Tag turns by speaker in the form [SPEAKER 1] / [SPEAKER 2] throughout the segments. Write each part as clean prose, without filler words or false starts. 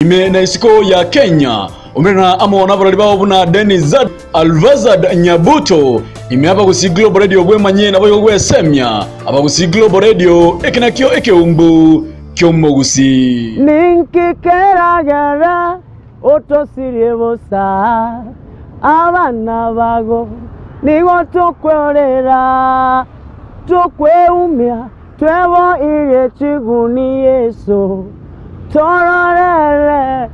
[SPEAKER 1] Ime na isiko ya Kenya, omerana amo nabarori bao buna Dennis Zad, Alvazad Nyabuto, ime Abagusii Global Radio bwemanye naboigo gwesemia Abagusii Global Radio, eke nakio ekeumbu ki'omogusii.
[SPEAKER 2] Ninki keragere otosirie bosa? Abana bago nigo tokwerera, tokweumia, Tweboirie chiguni Yeso, tororere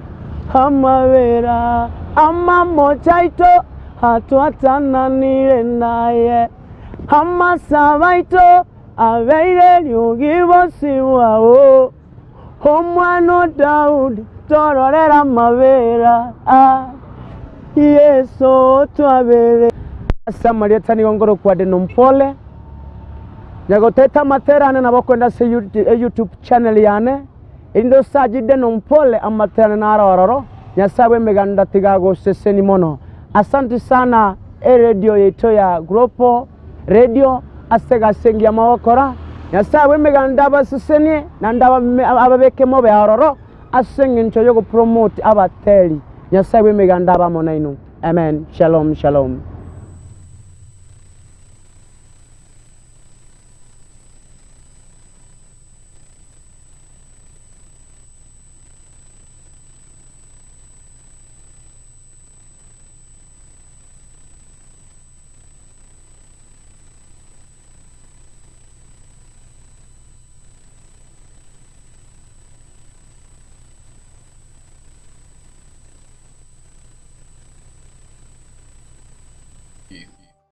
[SPEAKER 2] amabera amamocho aito atwatananire naye, amasabo aito abeire eriogi bosio bwao. Omwana o Daudi, tororere amabera, Yeso twabere. Ase amarieta nigo nkorokwa Denompole. Nyagoteta amatera ane nabo okoenda ase eYouTube channel yane, erinde osache Deno Mpole amatera ane naro ororo. Nyasae bw'emeganda tiga agoseseni mono. Asanti sana eredio yaito ya Global Radio ase egasi engiya mogokora. Nyasae bw'emeganda abasesenie naende ababeke mobe ororo ase engencho yogopromote abateri. Nyasae bw'emeganda abe amo nainwe. Amen. Shalom shalom.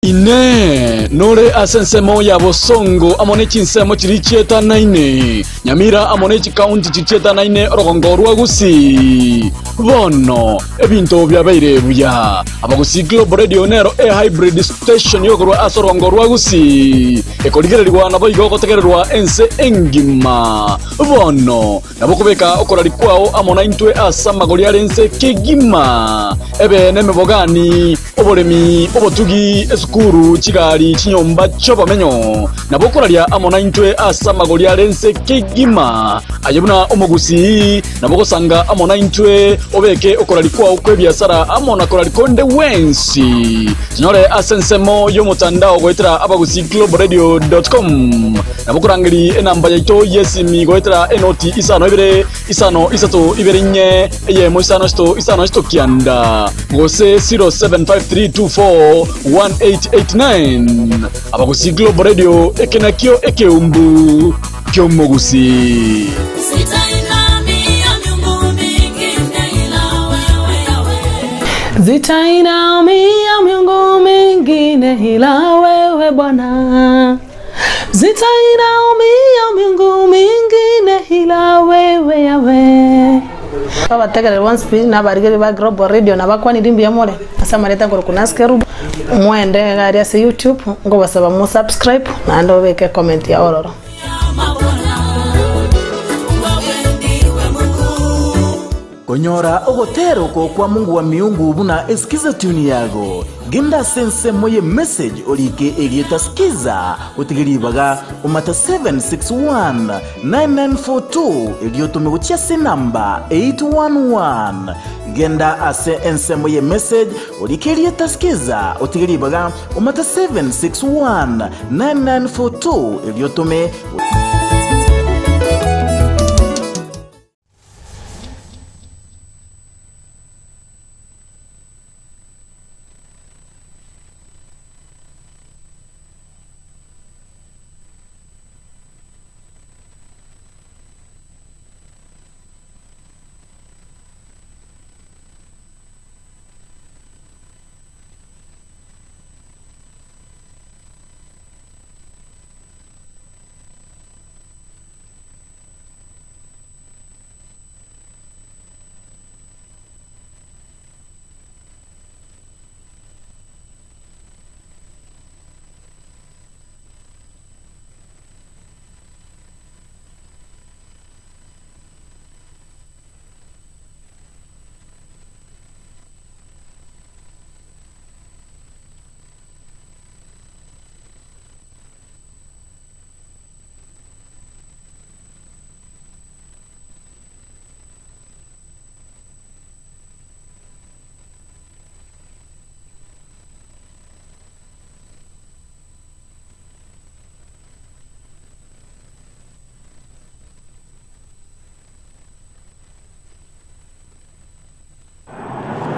[SPEAKER 1] Inee! Nore ase ensemo ya bosongo amo ne chinsemo chiria chietanaine, Nyamira amo ne chikaunti chiria chietanaine orogongo rwa Gusii? Bono ebinto biabeire buya. Abagusii Global Radio nero e-hybrid station yokorwa ase orogongo rwa Gusii, ekorigererigwa naboigo gotegererwa ense engima. Bono Nabo okobeka okoraria kwao amo naintwe ase amagori are ense kegima, ebe nemebogani, oboremi, obotugi, esukuru, chigari, chinyomba chi'obomenyo. Nabo okoraria amo naintwe ase amagori are ense kegima. Aye buna omogusii, nabo ogosanga amo naintwe, obeke okoraria kwao kw'ebiasara amo na koraria konde gwensi. Tonyore ase ensemo y'omotandao goetera abagusii-globalradio.com. Nabo korangeria enamba yaito y'esimi goetera enoti isano ibere isano isato ibere inye eyemo isano isato isano isato kianda gose 0753241889. Abagusii Global Radio eke nakio ekeumbu ki'omogusii.
[SPEAKER 3] Zitainamia miungu mingine ila wewe Bwana. Zitainamia miungu mingine ila wewe Yahweh. Abategereri bonsi pi na abarigereria ba Global Radio nabakwanire mbuya more ase amareta nkorokwa Nurse Kerubo, mwende iga aria ase YouTube nkobasaba mo subscribe naende obeke ecomment yao ororo.
[SPEAKER 4] Konyora ogotera oko kwa Mungu wa miungu buna esikiza tune yago, genda ase ensemo ye message orike erieta skiza otige ribaga omata 761 9942 erio otome gochia ase enamba 811. Genda ase ensemo ye message orike erieta skiza otige ribaga omata 761 9942 erio otome.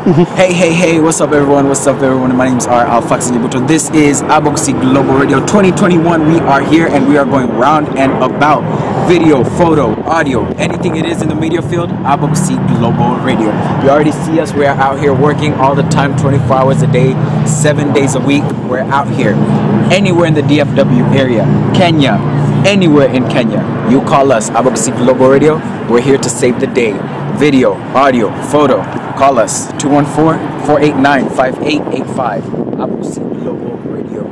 [SPEAKER 5] Hey, hey, hey, what's up, everyone? What's up, everyone? My name's R. Alfax Nyabuto. This is Aboxy Global Radio 2021. We are here and we are going round and about video, photo, audio, anything it is in the media field, Aboxy Global Radio. You already see us. We are out here working all the time, 24 hours a day, 7 days a week. We're out here anywhere in the DFW area, Kenya, anywhere in Kenya. You call us, Aboxy Global Radio. We're here to save the day. Video, audio, photo. Call us 214 489 5885. Aboxy Global Radio.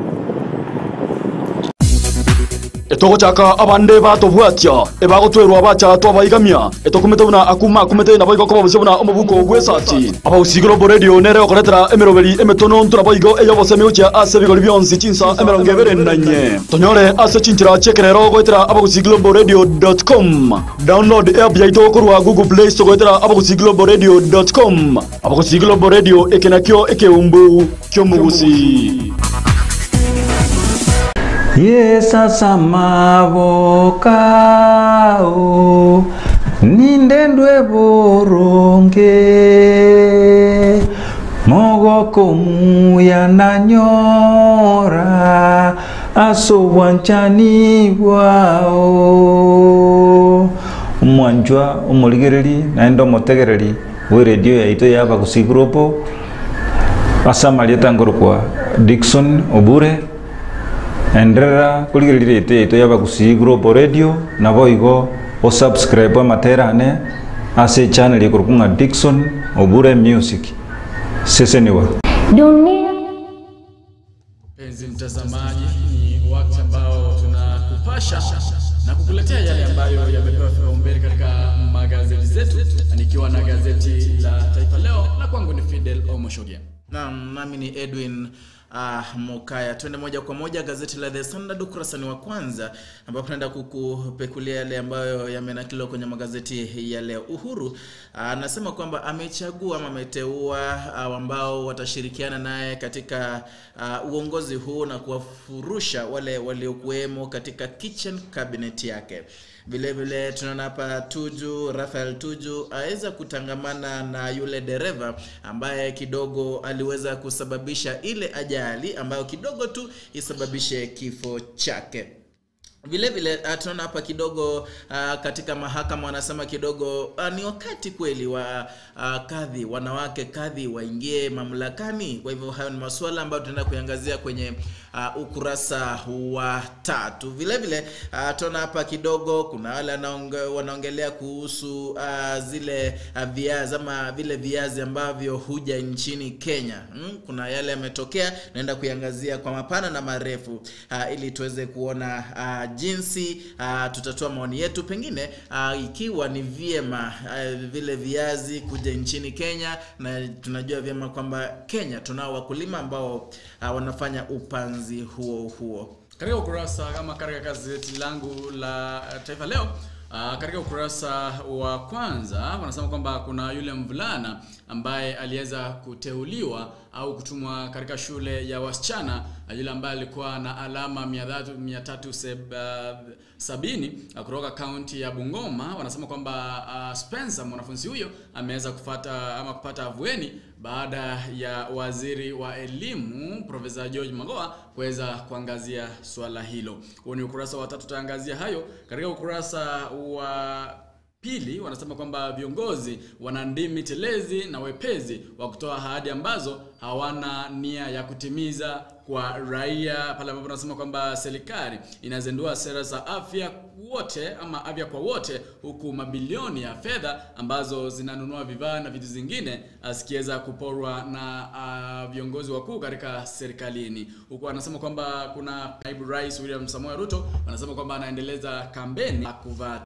[SPEAKER 1] Etogochaka abande batobwatia, ebagotwerwa bacha twabaigamia, etokumete buna akuma akumete naboigo koba bosio buna omobuko bw'esati. Abagusii Global Radio nere okoretera emeroberi emetono ntoraboigo ey'obosemi gochia ase ebigori bionsi chinsa 24. Tonyore ase chinchera chi'ekerero goetera abagusii-global-radio.com. Download app yaito korwa Google Play Store goetera abagusii-global-radio.com. Abagusii Global Radio eke nakio ekeumbu ki'omogusi.
[SPEAKER 6] Yesu ase amaboko ao, nindendwe boronge, mogoko omuya nanyora ase obwanchani bwao. Omwanchwa omorigereri naende omotegereri bw'eredio yaito ya Abagusii Group ase amarieta nkorokwa Dickson Obure, enderera korigereria eredio yaito ya Abagusii Group Radio, naboigo osubscribe amatera ane ase echannel ekorokwa ng'a Dickson Obure Music. Seseniwa.
[SPEAKER 7] Dunia.
[SPEAKER 1] Mpenzi mtazamaji, ni wakati ambao tunakupasha na kukuletea yale ambayo yamepewa kipaumbele katika magazeti zetu, nikiwa na gazeti la Taifa Leo na kwangu ni Fidel Omoshogia.
[SPEAKER 4] Naam, nami ni Edwin Mokaya. Twende moja kwa moja gazeti la The Standard ukurasani wa kwanza, ambapo tunaenda kukupekulia yale ambayo yamenakiliwa kwenye magazeti ya leo. Uhuru anasema kwamba amechagua ama ameteua ambao watashirikiana naye katika uongozi huu na kuwafurusha wale waliokuwemo katika kitchen cabinet yake. Vile vile tunaona hapa Tuju, Rafael Tuju aweza kutangamana na yule dereva ambaye kidogo aliweza kusababisha ile ajali ambayo kidogo tu isababishe kifo chake. Vile vile tunaona hapa kidogo katika mahakama wanasema kidogo ni wakati kweli wa kadhi, wanawake kadhi waingie mamlakani. Kwa hivyo hayo ni masuala ambayo tunaenda kuiangazia kwenye ukurasa wa 3. Vile vile tunaona hapa kidogo kuna wale wanaongelea kuhusu zile viazi ama vile viazi ambavyo huja nchini Kenya. Kuna yale yametokea, naenda kuiangazia kwa mapana na marefu ili tuweze kuona jinsi tutatoa maoni yetu, pengine ikiwa ni vyema vile viazi kuja nchini Kenya, na tunajua vyema kwamba Kenya tunao wakulima ambao wanafanya upanzi huo huo.
[SPEAKER 1] Katika ukurasa kama katika gazeti langu la Taifa Leo, katika ukurasa wa kwanza wanasema kwamba kuna yule mvulana ambaye aliweza kuteuliwa au kutumwa katika shule ya wasichana, yule ambaye alikuwa na alama 370 kutoka kaunti ya Bungoma. Wanasema kwamba Spencer, mwanafunzi huyo, ameweza kufuata ama kupata afueni baada ya waziri wa elimu Profesa George Magoha kuweza kuangazia swala hilo. Huo ni ukurasa wa 3, tutaangazia hayo. Katika ukurasa wa pili wanasema kwamba viongozi wana ndimi telezi na wepezi wa kutoa ahadi ambazo hawana nia ya kutimiza kwa raia, pale ambapo wanasema kwamba serikali inazindua sera za afya wote ama afya kwa wote, huku mabilioni ya fedha ambazo zinanunua vifaa na vitu zingine zikiweza kuporwa na viongozi wakuu katika serikalini. Huku anasema kwamba kuna naibu rais William Samoei Ruto anasema kwamba anaendeleza kampeni ya kuvaa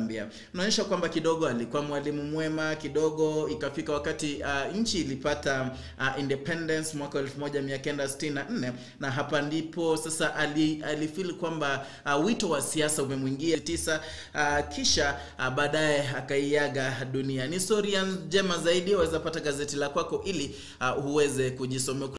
[SPEAKER 4] Zambia. Inaonyesha kwamba kidogo alikuwa mwalimu mwema, kidogo ikafika wakati nchi ilipata independence mwaka 1964 na hapa ndipo sasa alifeel kwamba wito wa siasa umemwingia tisa kisha baadaye akaiaga dunia. Ni storia njema zaidi, waweza pata gazeti la kwako ili uweze kujisomea.